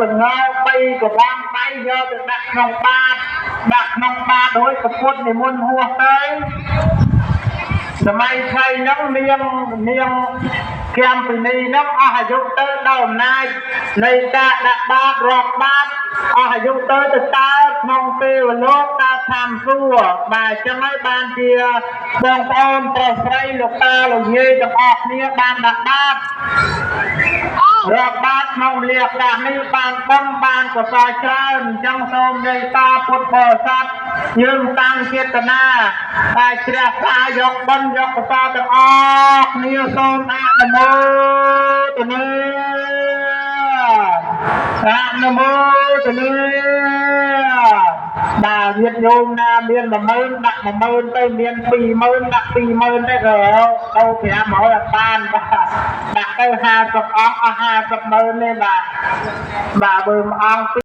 ល្ង3កបងដៃយកទៅដាក់ក្នុងបាតដាក់ក្នុងបាតរួចប្រពុតនិមន្តហួសទៅសម័យថ្ងៃហ្នឹងនាងនាងគំពិនីហ្នឹងអស់អាយុទៅដល់អំណាចនៃការដាក់បាតរាប់បាតអស់អាយុទៅទៅកើតក្នុងទេវលោកកើតឋានសួគ៌បាទអញ្ចឹងហើយបានជាបងប្អូនប្រុសស្រីលោកតាលោកយាយទាំងអស់គ្នាបានដាក់បាតរាប់បាតក្នុងលៀកកាសនេះបានបុណ្យបានកុសលច្រើនអញ្ចឹងសូមយាយតាពុទ្ធបរិស័ទយើងតាំងចេតនាតែជ្រះថ្លាយកបុណ្យយកកុសលទាំងអស់គ្នាសូមអនុមោទនាអនុមោទនាបាទញាតិញោមណាមាន10000ដាក់10000ទៅមាន20000ដាក់20000ទៅក៏ទៅ500អត់បានបាទដាក់ទៅ50អង្គអស់50ម៉ឺនទេបាទបាទបើមួយអង្គ